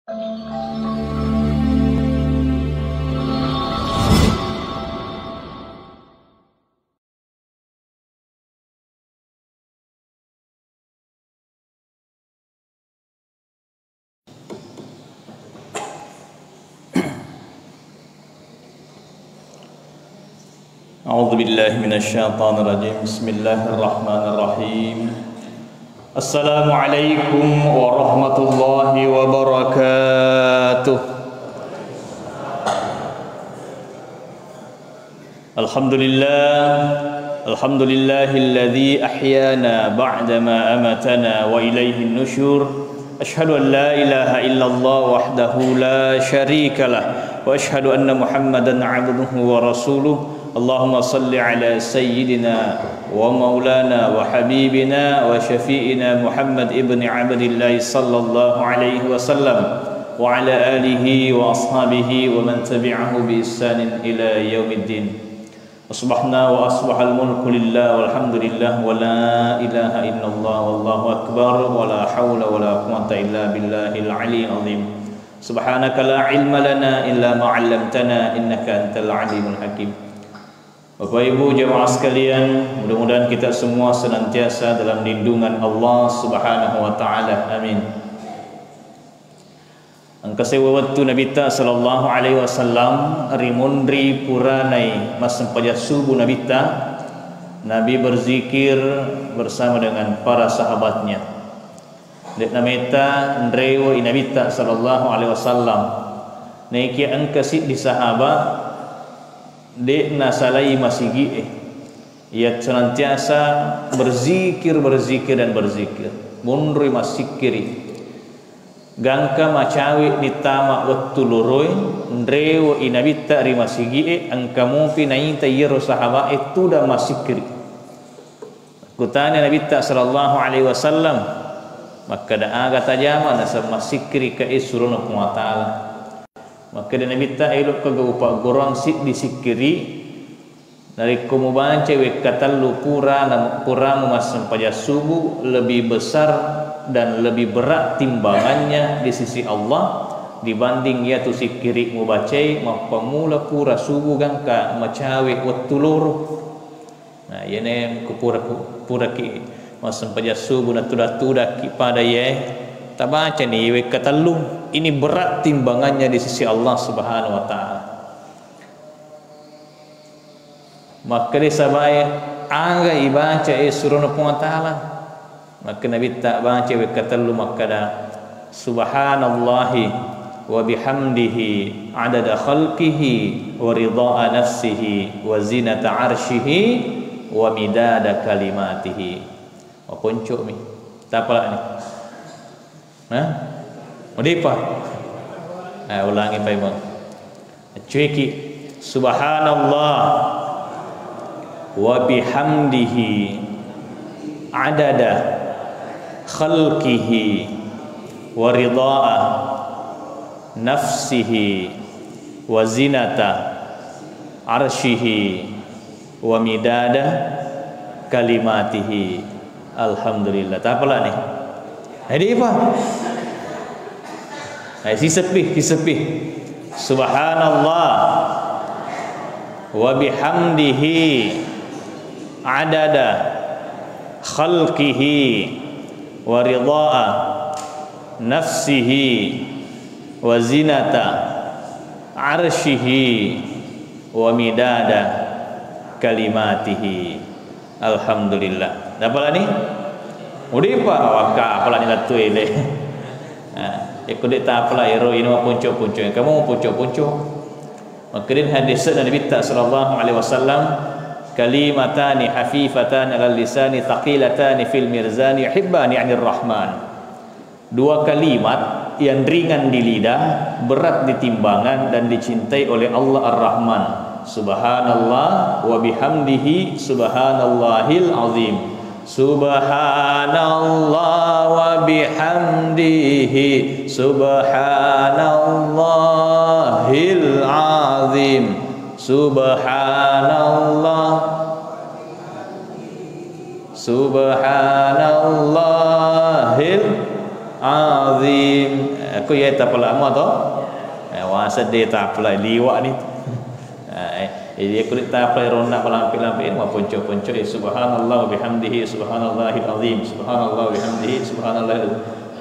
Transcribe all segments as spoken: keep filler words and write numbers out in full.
أعوذ بالله من الشيطان الرجيم. بسم الله الرحمن الرحيم. السلام عليكم ورحمة الله وبركاته. الحمد لله. الحمد لله الذي أحيانا بعدما أماتنا وإليه النشور. أشهد أن لا إله إلا الله وحده لا شريك له، وأشهد أن محمدا عبده ورسوله. اللهم صل على سيدنا ومولانا وحبيبنا وشفيعنا محمد ابن عبد الله صلى الله عليه وسلم وعلى آله وأصحابه ومن تبعه بإحسان إلى يوم الدين. أصبحنا وأصبح الملك لله والحمد لله ولا إله إلا الله والله أكبر ولا حول ولا قوة إلا بالله العلي العظيم. سبحانك لا علم لنا إلا ما علمتنا إنك أنت العليم الحكيم. Bapak Ibu jamaah sekalian, mudah-mudahan kita semua senantiasa dalam lindungan Allah Subhanahu wa Ta'ala. Amin. Engka sewwa wettu Nabitta sallallahu alaihi wasallam rimunri puranai massempajang subuh Nabitta, Nabi berzikir bersama dengan para sahabatnya. De'na metta nrewe i Nabitta sallallahu alaihi wasallam. Naikia engka siddi sahabat de'na salai masigi'e. Ia senantiasa berzikir, berzikir, dan berzikir. Munrui massikkiri. Gangka macawe dittama wettu loroi, nrewe i Nabitta ri masigi'e, engka mupi naita iyaro sahaba'e tudang massikkiri. Kutana Nabitta sallallahu alaihi wasallam, makkeda, "Aga tajama naseng massikkiri ka e surona Puang Ta'ala?" Makkeda Nabitta, "Elokka ga upaggoroang siddi sikkiri, narekko mubaca wekka tellu purana, puramu massempajang subuh, lebih besar dan lebih berat timbangannya di sisi Allah dibanding iyatu sikkiri mubacai mappammula pura subuh gangka macawe wettu loro." Nah, iyana ko pura, puraki massempajang subuh natuda-tudakki pada iyae, tabacani wekka tellu. Ini berat timbangannya di sisi Allah Subhanahu wa Ta'ala. Makkeda sahabae, "Aga ibaca e surona Puang Ta'ala?" Makkeda Nabitta, "Baca wekka tellu makkeda, Subhanallahi wa bihamdihi adada khalqihi wa ridha'a nafsihi wa zinata arshihi wa midada kalimatihi." Maponco'mi. Tapalani. Hah? Mudipa? Eh, ulangi paimeng. Cuiki. Subhanallah wa bihamdihi adada khalqihi wa ridha'a nafsihi wa zinata arshihi wa midada kalimatihi. Alhamdulillah. Tapalani. Hai, de'pa. Hai, siseppi, siseppi. Subhanallah wa bihamdihi adada khalqihi wa ridha'a nafsihi wa zinata arshihi wa midada kalimatihi. Alhamdulillah. Tapalani? Mudipa, wakka apalani lettu ele. Nah, eko de' tapala ero ino ponco-ponco. Kamu ponco-ponco. Makkedani hadis Nabitta sallallahu alaihi wasallam, "Kalimatani hafifatani 'alal lisani, thaqilatani fil mizani, yuhibbani 'anir rahman." Dua kalimat yang ringan di lidah, berat di timbangan, dan dicintai oleh Allah Ar-Rahman. Subhanallah wa bihamdihi, subhanallahil azim. Subhanallah wa bihamdihi, subhanallahil azim. Subhanallah. Subhanallahil Azim. Eh, ko iya tapalamo to? Eh, wasa de tapala liwa ni. Eh, jadi ko tapala ronna palampe-lampe maponco-ponco, eh, subhanallah wa bihamdihi, subhanallahil azim, subhanallah wa bihamdihi, subhanallah,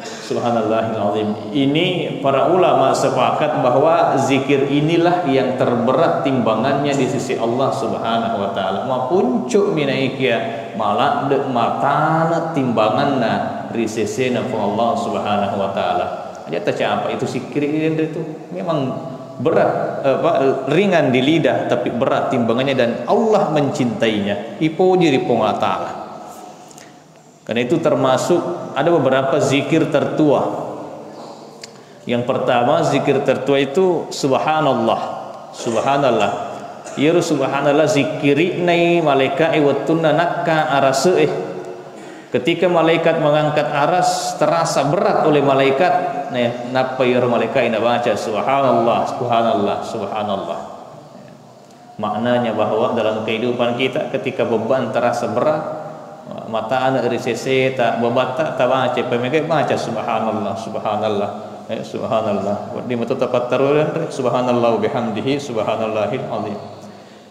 subhanallahil azim. Ini para ulama sepakat bahwa zikir inilah yang terberat timbangannya di sisi Allah Subhanahu wa Ta'ala. Mapuncu minaikia maladde matana timbanganna ri sesena Puang Allah Subhanahu wa Ta'ala. Aja tercapai itu zikir ini itu memang berat, apa, ringan di lidah, tapi berat timbangannya dan Allah mencintainya. Ipoji ri Puang Allah Ta'ala. Karena itu termasuk ada beberapa zikir tertua. Yang pertama, zikir tertua itu subhanallah. Subhanallah. Iyaro subhanallah zikiri'nai malaika'e wettunna nakka arase'e. Ketika malaikat mengangkat aras, terasa berat oleh malaikat. Nah, nappa iyaro malaikat nabaca, "Subhanallah, subhanallah, subhanallah." Maknanya bahwa dalam kehidupan kita, ketika beban terasa berat, matana ri seseta, bebatta tabaca, pemega baca, "Subhanallah, subhanallah, eh, subhanallah." Wedding metu tapattaru, "Subhanallah bihamdihi, subhanallahil azim."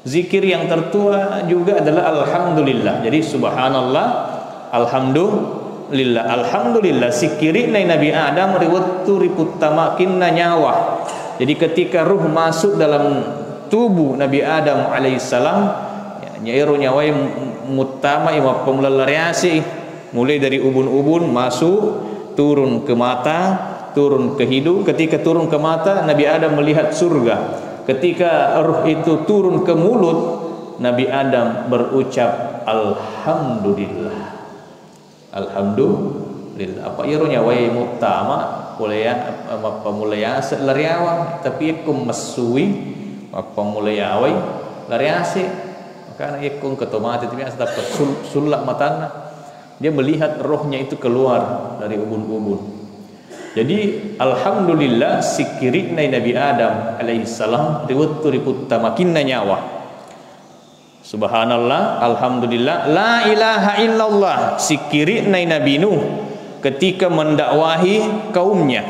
Zikir yang tertua juga adalah alhamdulillah. Jadi, subhanallah, alhamdulillah. Alhamdulillah, sikkiri'nai Nabi Adam ri wettu riputtamakinna nyawa. Jadi, ketika ruh masuk dalam tubuh Nabi Adam alaihissalam, ya, nyaero nyawae mu-, muttama'i mappamula lariasi. Mulai dari ubun-ubun masuk, turun ke mata, turun ke hidung. Ketika turun ke mata, Nabi Adam melihat surga. Ketika ruh itu turun ke mulut, Nabi Adam berucap, "Alhamdulillah." Alhamdulillah. Apa iyaro nyawae muttama, pole ya, mappamula yase lariawa, tapi ekko messui, mappamula yawai lariase. Makana ekko engka to mate tu biasa dapat sul-, sulla matanna. Dia melihat rohnya itu keluar dari ubun-ubun. Jadi, alhamdulillah, sikkiri'nai Nabi Adam alaihissalam ri wettu riputtamakinna nyawa. Subhanallah, alhamdulillah, la ilaha illallah, sikkiri'nai Nabi Nuh ketika mendakwahi kaumnya.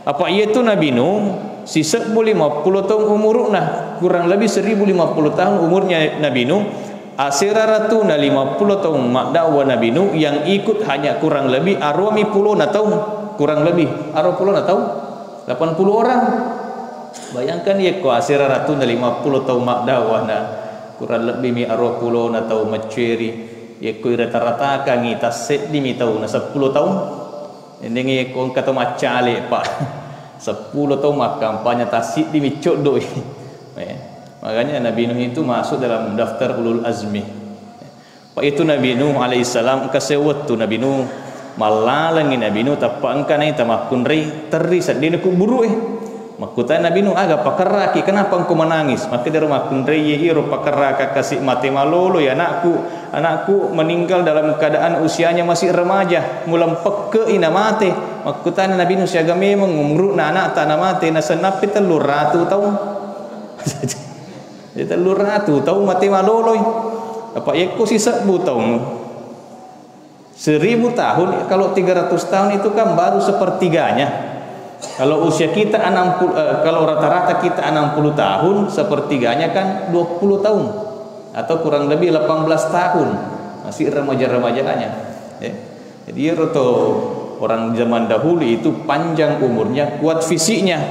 Apa iyatu Nabi Nuh, sisebbu lima puluh taung umuru'na, kurang lebih seribu lima puluh tahun umurnya Nabi Nuh, asera ratuna lima puluh taung maddakwa Nabi Nuh, yang ikut hanya kurang lebih aruami pulona taung, kurang lebih aruami pulona taung, delapan puluh orang. Bayangkan yekko asera ratuna lima puluh taung maddakwa na kurang lebih mi aruami pulona taung macceri, yekko irata-ratakangi tasseddimi taung na seppulo taung. Endeng ko engka to maccale, Pak. Seppulo taung makkampanye tassiddi mi coddoi. Eh, makanya Nabi Nuh itu masuk dalam daftar ulul azmi. Pak itu Nabi Nuh alaihissalam engka sewettu Nabi Nuh mallalengi Nabi Nuh tappa engka naita makkunrai terri seddena kubburu'e. Makkutana Nabi Nuh, "Aga pakerraki? Kenapa engkau menangis?" Makkedaro makkunrai, "Iyaro pakerraka kasi mate malolo ya anakku. Anakku meninggal dalam keadaan usianya masih remaja, mulempekkei na mate." Makkutana Nabi Nuh, "Siaga memeng umuru'na anakta na mate?" "Nasennappi tellu ratu taung." Jadi tellu ratu taung mate maloloi. Apa yekko sisebbu taung? Seribu tahun, kalau tiga ratus tahun itu kan baru sepertiganya. Kalau usia kita enam puluh, eh, kalau rata-rata kita enam puluh tahun, sepertiganya kan dua puluh tahun. Atau kurang lebih delapan belas tahun. Masih remaja-remajanya. Ya. Jadi, iyaro to orang zaman dahulu itu panjang umurnya, kuat fisiknya.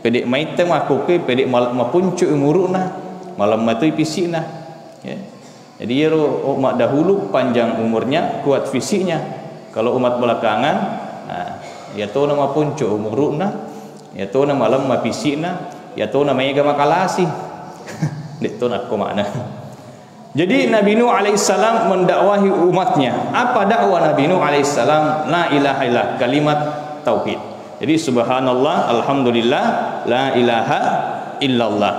Pede maitte makkokkoe, pede mal-, mapuncu umuru'na, malemma toi fisikna. Ya. Jadi, iyaro umat dahulu panjang umurnya, kuat fisiknya. Kalau umat belakangan, nah, iyatona maponco umuru'na, iyatona malemma fisikna, iyatona maega makalasi. De'to nakko makna. Jadi, Nabi Nuh alaihissalam mendakwahi umatnya. Apa dakwah Nabi Nuh alaihissalam? La ilaha illallah, kalimat tauhid. Jadi, subhanallah, alhamdulillah, la ilaha illallah.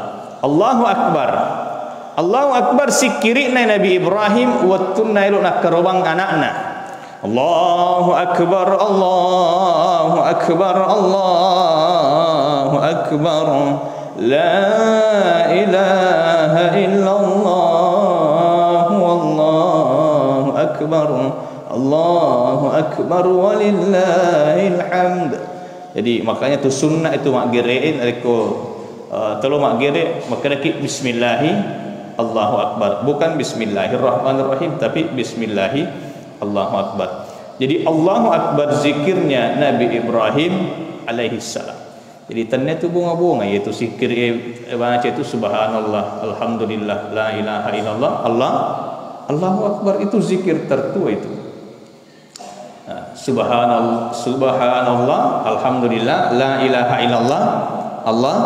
Allahu Akbar. Allahu Akbar, sikkiri'na Nabi Ibrahim wettunna elo nakkarobang anakna. Allahu Akbar, Allahu Akbar, Allahu Akbar. La ilaha illallah, wallahu akbar. Allahu Akbar walillahil hamd. Jadi, makanya tu sunnah itu maggere, narekko, eh, telo maggere, makkedaki bismillahi Allahu Akbar. Bukan bismillahirrahmanirrahim, tapi bismillahi Allahu Akbar. Jadi, Allahu Akbar zikirnya Nabi Ibrahim alaihissalam. Jadi, tennia tu bunga-bunga, yaitu zikir, eh, baca itu subhanallah, alhamdulillah, la ilaha illallah, Allah, Allahu Akbar. Itu zikir tertua itu. Nah, subhanal-, subhanallah, alhamdulillah, la ilaha illallah, Allah,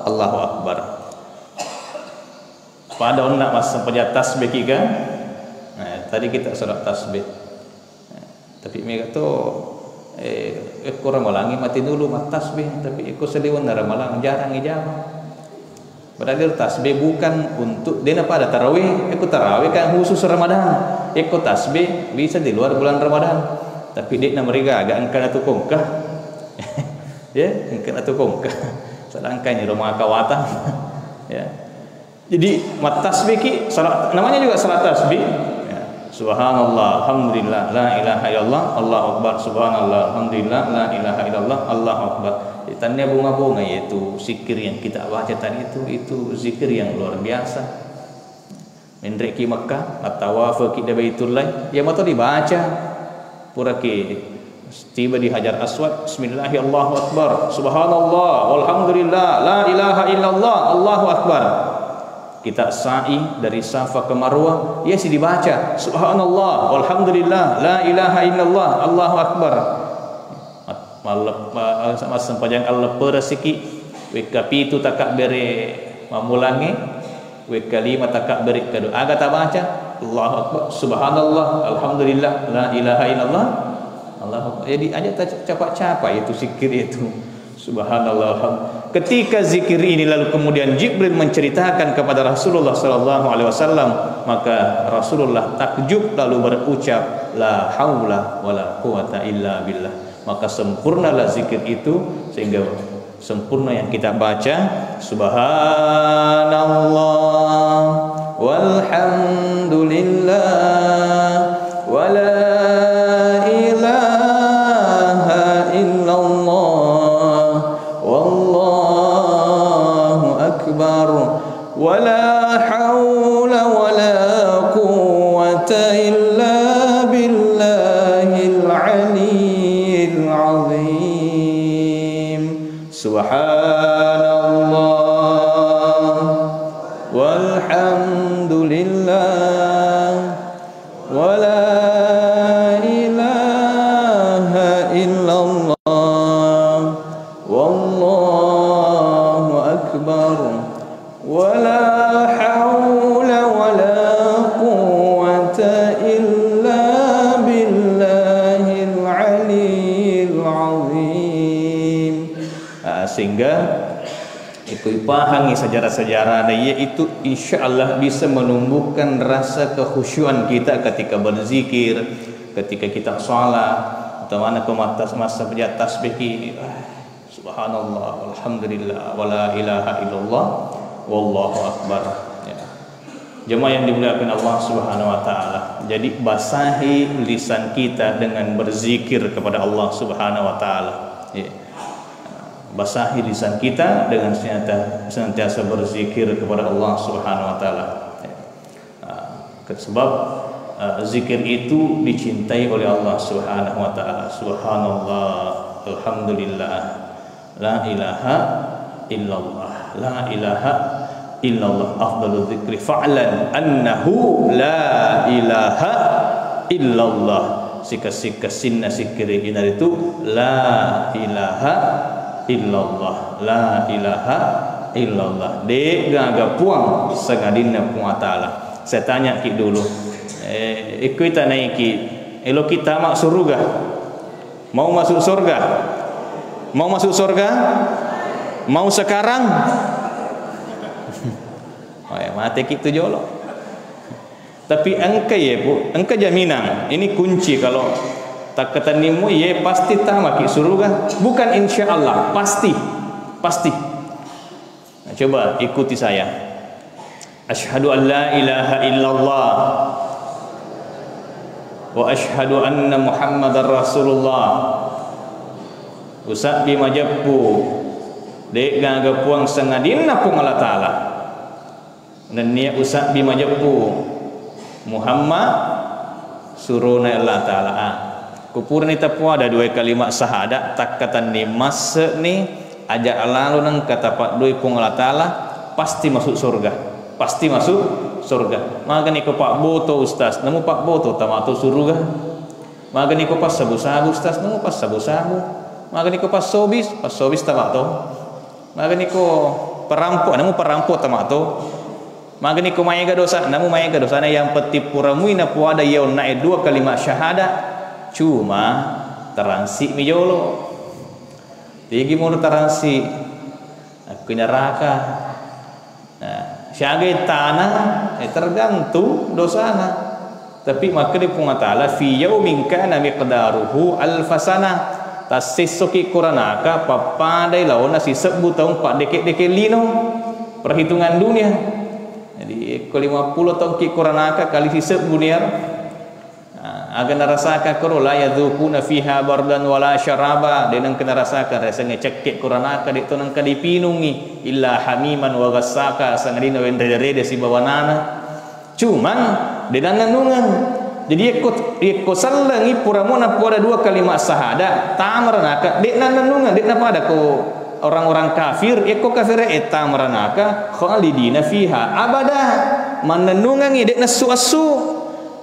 Allahu Akbar. Pada onna massempajang tasbih ki kan? Nah, tadi kita sholat tasbih. Nah, tapi mega to, eh, ekko ramalangi mati dulu mattasbih, tapi ekko saliwenna ramalang jarang ijama. Padahal tasbih bukan untuk, dena pada tarawih, ekko tarawih kan khusus Ramadan. Ekko tasbih bisa di luar bulan Ramadan. Tapi de'na marigaga engka natu kongka. Ya, engka natu kongka. Sedangkan di rumah kawatan. Ya. Jadi, mattasbih ki, salat, namanya juga salat tasbih. Ya. Subhanallah, alhamdulillah, la ilaha illallah, Allahu Akbar. Subhanallah, alhamdulillah, la ilaha illallah, Allahu Akbar. Jadi, tennia bunga-bunga, yaitu zikir yang kita baca tadi itu, itu zikir yang luar biasa. Menreki Mekah, attawafaki di Baitullah, ya mato dibaca. Puraki tiba di Hajar Aswad, bismillahi Allahu Akbar, subhanallah, walhamdulillah, la ilaha illallah, Allahu Akbar. Kita sa'i dari Safa ke Marwah, ya si dibaca, subhanallah, walhamdulillah, la ilaha illallah, Allahu Akbar. Mat-, mallep-, ma-, massempajang alleppereng siki, wekka pitu takabbere mammulangnge, wekka lima takabbere kedua. Aga tabaca? Allahu Akbar, subhanallah, alhamdulillah, la ilaha illallah, Allahu Akbar. Jadi aja ta-, capa-capa itu zikir itu. Subhanallah, alham-, ketika zikir ini lalu kemudian Jibril menceritakan kepada Rasulullah sallallahu alaihi wasallam, maka Rasulullah takjub lalu berucap, "La haula wala quwata illa billah." Maka sempurnalah zikir itu sehingga sempurna yang kita baca, subhanallah, walhamdulillah, wala ilaha illallah, wallahu akbar, wala haula wala quwwata illa billahil aliyyil azim. Subhanallah, walhamdulillah, wala ilaha illallah, wallahu akbar, wala haula wala quwwata illa billahil aliyyil azim. Ah, sehingga iko ipahangi sejarah-sejarah, dan yaitu insya Allah bisa menumbuhkan rasa kekhusyuan kita ketika berzikir, ketika kita salat, atau mana ko matas-, masa pejabat tasbih ki, ah, subhanallah, walhamdulillah, wala ilaha illallah, wallahu akbar. Ya. Jemaah yang dimuliakan Allah Subhanahu wa Ta'ala. Jadi, basahi lisan kita dengan berzikir kepada Allah Subhanahu wa Ta'ala. Ya. Basahi lisan kita dengan senantiasa, senantiasa berzikir kepada Allah Subhanahu wa Ta'ala. Ya. Ah, ke-, sebab, ah, zikir itu dicintai oleh Allah Subhanahu wa Ta'ala. Subhanallah, alhamdulillah, la ilaha illallah, la ilaha illallah, afdalu dzikri fa'lan annahu la ilaha illallah. Sikessi-kessinna sikkiri inaritu la ilaha illallah, la ilaha illallah. De' gaga puang sangadinna Puang Ta'ala. Saya tanya ki dulu, eh, ikkuita naiki, elo kita ma suruga? Mau masuk surga? Mau masuk surga? Mau sekarang? Oh ya, mate ki tu jolo. Tapi engka ye, Bu, engka jaminan. Ini kunci, kalau takkatennimu ye, pasti tamaki suruga. Bukan insya Allah, pasti. Pasti. Nah, coba ikuti saya. Asyhadu an la ilaha illallah. Wa asyhadu anna Muhammadar Rasulullah. Usabbi majeppu, de'gaga puang sangadinna Puang Allah Ta'ala. Nennia usabbi majeppu, Muhammad surona Allah Ta'ala. Ah. Kupurani tapuada dua kalimat sahada, takkatenni masse'ni, aja lalo nengka tapaddui Puang Allah Ta'ala, pasti masuk surga. Pasti masuk surga. Magani ko pabboto, Ustaz, namu pabboto tamato suruga. Magani ko passabu-sabu, Ustaz, namu passabu-sabu. Magani ko passobis, passobis tamato. Magani ko parampo, namu parampo tamato. Magani ko maega dosa, namu maega dosana, yang penting puramui napuada iya onna'e dua kalimat syahada, cuma taransi mi jolo. Tegi mono taransi, akku neraka. Nah, siaga tana, eh, tergantung dosana. Tapi makkeda Puang Allah Ta'ala, "Fi yaumin kana miqdaruhu alfasana." Tassessoki koranaka pappadai laona sisebbu taung paddeke-deke lino. Perhitungan dunia. Jadi, ko lima puluh taungki koranaka kali sisebbu niaro. Ah, aga narasaka koro, "La yadzuquna fiha bardan wala syaraba." De nengka narasaka, resengnge cekke koranaka, de to nengka dipinungi, "Illa hamiman wa ghassaka," sangadinna wenrede-rede sibawa nana. Cuman, de nannennungeng. Jadi, yekko, yekko sellengi puramo napuada dua kalimat sahada, tamaranaka, de nannennungeng, de napada ko orang-orang kafir, yekko kafir e tamaranaka, khalidina fiha abada. Mannennungengi, de nassu-assu.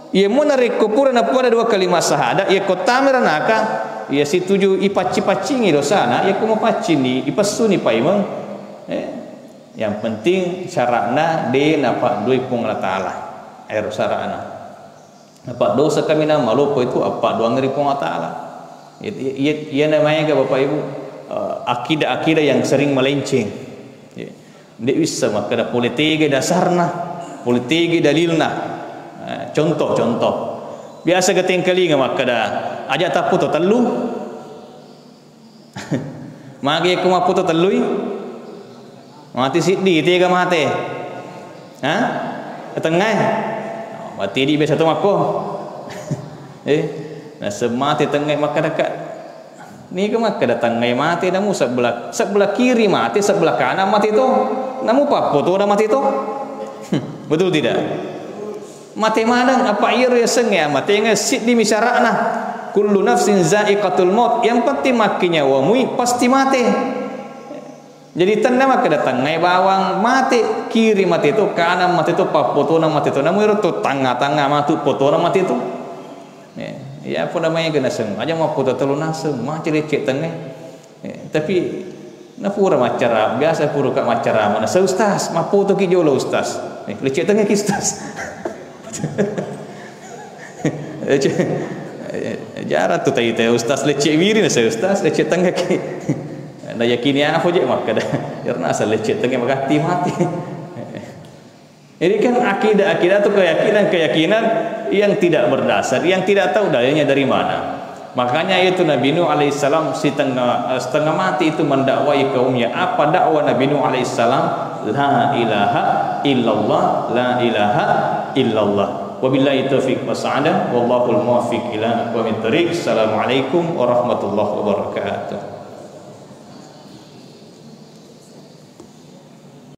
Iyamo narekko pura napuada dua kalimat sahada, yekko tamaranaka, iya situju ipacci-paccingi dosana, yekko mapaccinni, ipessuni paimeng. Eh, yang penting syaratna de napaddui Puang Allah Ta'ala. Ero syaratna. Nappaddosa kaminang, maloppo itu appaddoang ri Puang Allah Ta'ala. Iya, iya, iya namaega Bapak Ibu, eh, akidah-akidah yang sering melenceng. Ya. Nde wisseng makkeda pole tege dasarna, pole tege dalilna. Eh, contoh, contoh. Biasa ga tengkalinga makkeda, "Aja tappu to tellu." Magi ko mapputo tellui? Mati siddi, tega mate? Ha? Tengngae? Mati di biasa to makko. Eh, naseng mate tengngae makkeda ka. Niga makkeda tengngae mate, namu sebelah, sebelah kiri mate, sebelah kanan mate to. Namu pappotona mate to. Betul tidak? Mate maneng, apa iyaro yasengnge amatengnge siddi mi syara'na. Kullu nafsin za'iqatul maut. Yang penting makkenyawamui pasti mate. Jadi tenna makkeda tengngae bawang mate, kiri mate to, kanan mate to, pappotona mate to. Namu ero to tangnga-tangnga matu potona mate to. Eh, iya pura maega naseng, aja mappoto tellu naseng, mace lecce tengngae. Eh, tapi napura maccara, biasa pura ka maccarama, "Nasa Ustaz, mappotoki jolo Ustaz." Eh, lecce tengngaki Ustaz. Lecce, eh, jarang tu tai-tai Ustaz lecce wiri, "Nasa Ustaz, lecce tengngaki." Nayakini apa je makkeda, "Iyaro nasa lecce tengngae magatti mati." Ini kan akidah-akidah atau keyakinan-keyakinan yang tidak berdasar, yang tidak tahu dalilnya dari mana. Makanya itu Nabi Nuh alaihissalam setengah, eh, setengah mati itu mendakwai kaumnya. Apa dakwah Nabi Nuh alaihissalam? "La ilaha illallah, la ilaha illallah." Wabillahi taufiq wa sa'adah, wallahul muwaffiq ila aqwamit thariq. Assalamualaikum warahmatullahi wabarakatuh.